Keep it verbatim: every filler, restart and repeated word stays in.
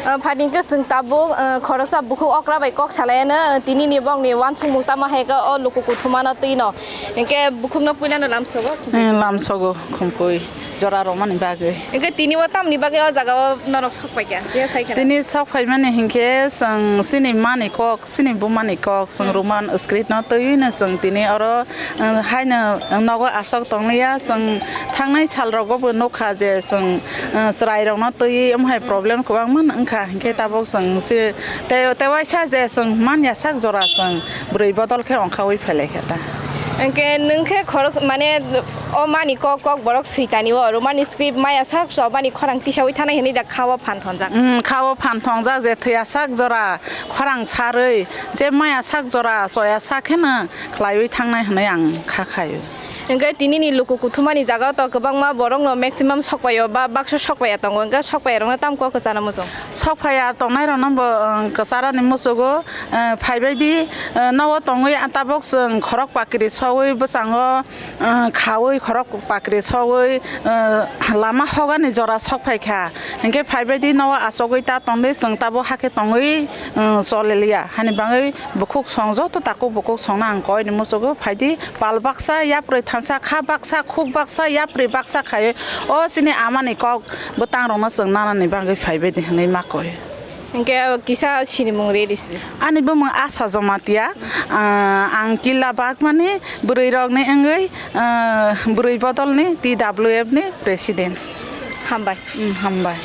Ah, phani hwnkhe chwng tabuk, ah, khoroksa bukhuk okra bai kok salai ano, tini ni bokni uansukmung tamo hai khe o luku kuthumano twi no. Hwnkhe bukhukno puila no lamsogo. Eh, lamsogo khumkui jora romani bagwi. Hwnkhe tini o tamni bagwi o jaga o norok sok pai kha? Phiya sai khe na? Tini sok phaimani hinkhe chwng chini mani kok, chini bumani kok, chwng Hmm. Roman script no twiwi no chwng tini oro, eh, haino nogo asok tongliya. Chwng thangnai sal rogo bo nukha je chwng, eh, chwrai rokno twiwi omo hai problem kwbangma wngkha, hinkhe tabuk chwng se tei, tei waisa je chwng man ya sak jora chwng bwrwi bodol khe ongkhaui phailai kha ta. Hwnkhe nwng khe khorok mane o mani kok, kok borok switani o Roman script maya sak chobani khorang tisaui thanai hwnwi da kha o phan thonjak. Hmm, kha o phan thongjak je thwiya sak jora khorang sarwi je maya sak jora choya sak kheno khlaiwi thangnai hwnwi ang kha khaio. Hwnkhe tini ni luku kuthumani jaga o to kwbangma borok no maximum sokpai o ba baksa sokpai ya tongo, hwnkhe sokpai ya rok no tam kok kwchana muchung? Sokpai ya tongnai rok no bo, um, kwchara ni muchugo, uh, phaibai di, uh, nogo tongwi tabuk chwng khorok pakri soui bwskango, uh, khaui khorok pakri soui, uh, lama hogani jora sok phai kha. Hinkhe phaibai di nogo achogwi ta tongdi, chwng tabuk hakhe tongwi, uh, choliliya. Hani bagwi bukhuk song joto takhuk bukhuk songno ang koi ni muchugo, phaidi pal baksa, yapri thansa, kha baksa, khuk baksa, yapri baksa khai o chini amani kok bwtang rokno chwng nanani bagwi phaibai di hwnwi ma koi. Hinkhe kisa sinimung ready si. Ani bumung Asha Jamatia, ah, ang Killa Bagmani bwrwi rokni wngwi, ah, bwrwi bodolni T W F ni president. Hambai. Hmm, hambai.